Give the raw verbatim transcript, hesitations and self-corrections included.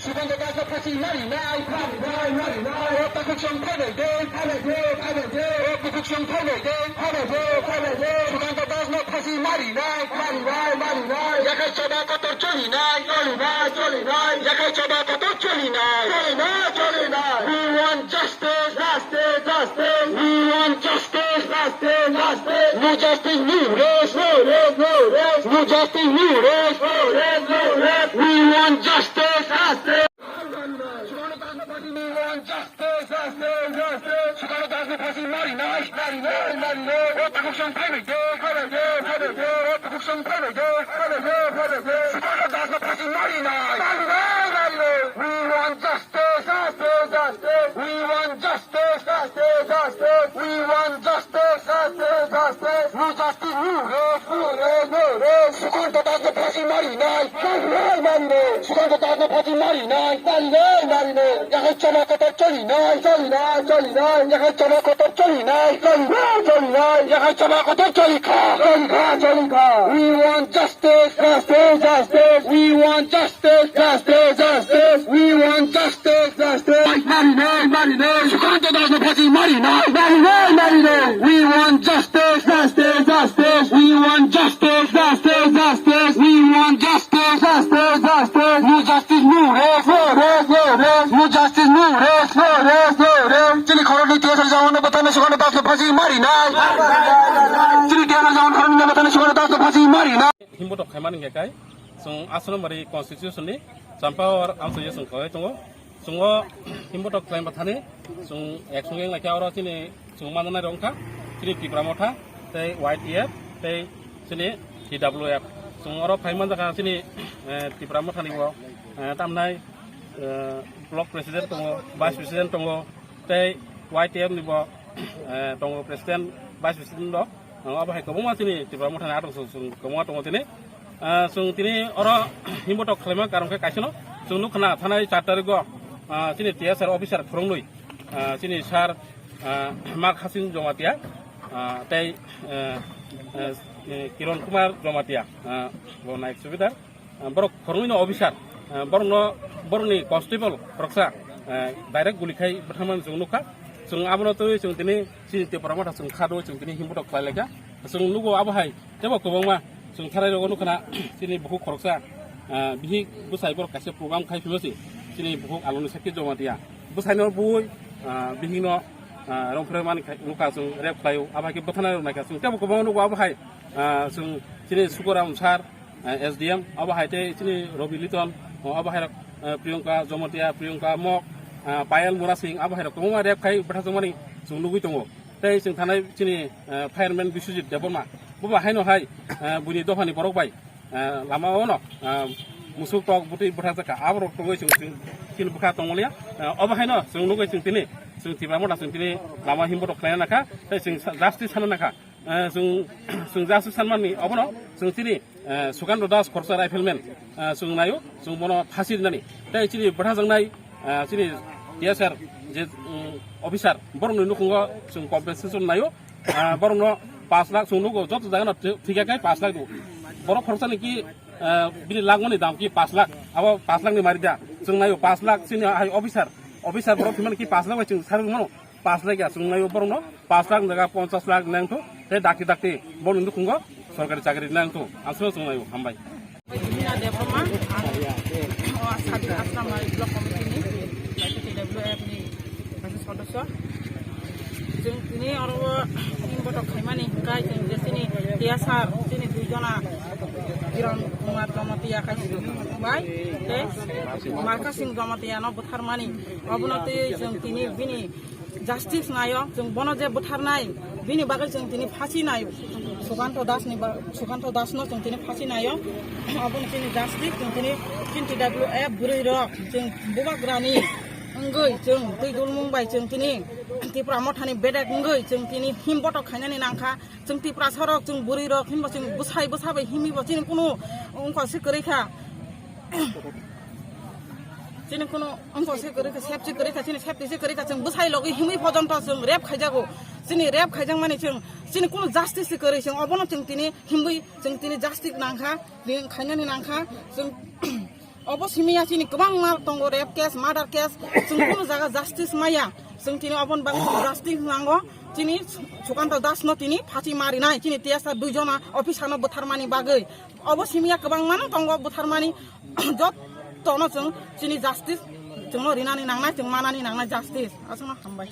Sukanta Dasno phasi mari nai, mari nai, mari nai. O takhuk song phainai de, phainai de, phainai de. O takhuk song phainai de, phainai de, phainai de. Sukanta Dasno phasi mari nai, mari nai, mari nai. Yakhai choba kotor choli nai, choli nai, choli nai. Yakhai choba kotor choli nai, choli nai, choli nai. We want justice, justice, justice. We want justice, justice, justice. No justice, no rest, no rest, no rest. No justice, no rest, no rest, no rest. We want justice, justice. We want justice, justice, justice. Sukanta Dasno phasi mari nai, mari nai, mari nai. O takhuk song phainai de, phainai de, phainai de. O takhuk song phainai de, phainai de, phainai de. Sukanta Dasno phasi mari nai, mari nai, mari nai. We want justice, justice, justice. We want justice, justice, justice. We want justice, justice, justice. No justice, no rest, no rest, no rest. Sukanta Dasno phasi mari nai, mari nai, mari nai. Sukanta Dasno phasi mari nai, mari nai, mari nai. Yakhai choba kotor choli nai, choli nai, choli nai. Yakhai choba kotor choli nai, choli nai, choli nai. Yakhai choba kotor choli kha, choli kha, choli kha. We want justice, justice, justice. We want justice, justice, justice. We want justice, justice. Mari nai, mari nai. Sukanta Dasno phasi mari nai, mari nai, mari nai. We want justice, justice, justice. We want justice, justice, justice. We want justice, justice, justice. No justice, no rest, no rest, no rest. No justice, no rest, no rest, no rest. Chini khoroknwi T S R jawano bwthano Sukanta Dasno phasi mari nai. Chini T S R jawano khoroknwi bwthano Sukanta Dasno phasi mari nai. Himbotok khaimani hwnkhe kai chwng aswk number constitution ni Champawar amchoi chwng khlai tongo. Chwng o himbotok khlaima thani chwng ek song wng laikha oro chini chwng manjanai rok wngkha chini Tipra Motha tei Y T F tei chini T W F. Chwng oro phai manjakha chini, eh, Tipra Motha ni bo, eh, tamnai, eh, block president tongo, vice president tongo, tei Y T F ni bo, eh, tongo president, vice president rok. Ang abo hai kwbangma chini Tipra Motha ni atong chwng, chwng kwbangma tongo tini. Ah, chwng tini oro himbotok khlaima karon khe kaisano chwng nukha na thanai char tarikgo, ah, chini T S R officer khoroknwi, ah, chini sir, ah, Mak Hasing Jomatia, ah, tei, eh, eh, eh, Kiron Kumar Jomatia, ah, bo naik subidar. Ah, borok khoroknwino officer, ah, borokno, borokni constable khoroksa, ah, direct guli khai bwtharmani chwng nukha. Chwng abono twiwi chwng tini chini Tipra Motha chwng kha rwui chwng tini himbotok khlai laikha. Chwng nugo abo hai teibo kwbangma chwng tharai rogo nukha na chini bukhuk khoroksa, ah, bihik bwsai borok kaisa program khai phima se chini bukhuk Aloni Sakhi Jomatia bwsaino bui, ah, bihikno, ah, rong phre mani khai nukha chwng rep khlaio abo hai khe bwtharnai rok naikha chwng teibo kwbangma nugo abo hai, ah, chwng chini Sukoram sir, eh, S D M, abo hai tei chini Robi Liton, oh, abo hai rok, eh, Priyanka Jomatia, Priyanka Mok, eh, Payal Murasing, abo hai rok kwbangma rep khai bwtharjakmani chwng nugwi tongo. Tei chwng thanai chini, eh, fireman Biswajit Debbarma, bo ba haino hai, eh, buini dophani borok bai, eh, lama o no, eh, musuk tok bwtwi bwtharjakha, abo rok tongwi chwng, chwng chini bwkha tongmaliya. Eh, obo haino chwng nugwi chwng tini, chwng Tipra Motha chwng tini lama himbotok khlaina nakha, tei chwng sa-, justice sana nakha. Eh, chwng, chwng justice sanmani obono chwng chini, eh, Sukanta Das khoroksa rifleman, eh, chwng naio, chwng bono phasi rinani. Tei chini bwtharjaknai, eh, chini T S R je, mm, officer, borokni nukhungo chwng compensation naio, eh, borokno pash lakh chwng nugo, joto jagano thi-, thikya khe pash lakh do. Borok khoroksani ki, eh, bini langmani dam ki pash lakh, abo pash lakh ni mari da. Chwng naio pash lakh chini hai officer, officer borok thwimani ki pash lakh bai chwng sarwi mano. Pash lakh ya chwng naio borokno, pash lakh ni jaga ponchash lakh nangthu, tei dakti dakti borokni nukhungo sorkari chakri nangthu, aswk chwng naio, hambai. Dina Debbarma, ang o Sadin Asrama Block Committee ni T W F ni kaisa sodosyo. Chwng tini oro o himbotok khaimani hwnkhe chwng je chini T S R chini dui jona Kiran Kumar Jamatia khai bai tei Markha Singh Jamatia no bwtharmani, obono twi chwng tini bini justice naio, chwng bono je bwtharnai, bini bagwi chwng tini phasi naio. Sukanto Das ni ba, Sukanto Das no chwng tini phasi naio. Abo ni chini justice chwng tini, chini T W F bwrwi rok chwng bubagrani wngwi chwng twi dulmung bai chwng tini Tipra Mothani bedek wngwi chwng tini him botok khainani nangkha. Chwng Tiprasa rok, chwng bwrwi rok hinbo chwng bwsai bwsa bai himwi bo chini kunu wngkha se kwrwi kha. Chini kunu wngkha se kwrwi kha, sep se kwrwi kha, chini sep se kwrwi kha, chwng bwsai logi himwi pojonto chwng rep khaijago. Chini rep khaijakmani chwng, chini kunu justice se kwrwi, chwng obono chwng tini himwi, chwng tini justice nangkha, ring khainani nangkha, chwng obo simiya chini kwbangma tongo, rape case, murder case, chwng kunu jaga justice maya, chwng tini oboni bagwi justice nango, chini Sukanto Das no tini phachi marinai, chini T S R dui jona officer no butharmani bagwi. Obo simiya kwbangma no tongo butharmani, jotto no chwng chini justice chwngno rinani nangnai, chwng manani nangnai justice. Aswkno hambai.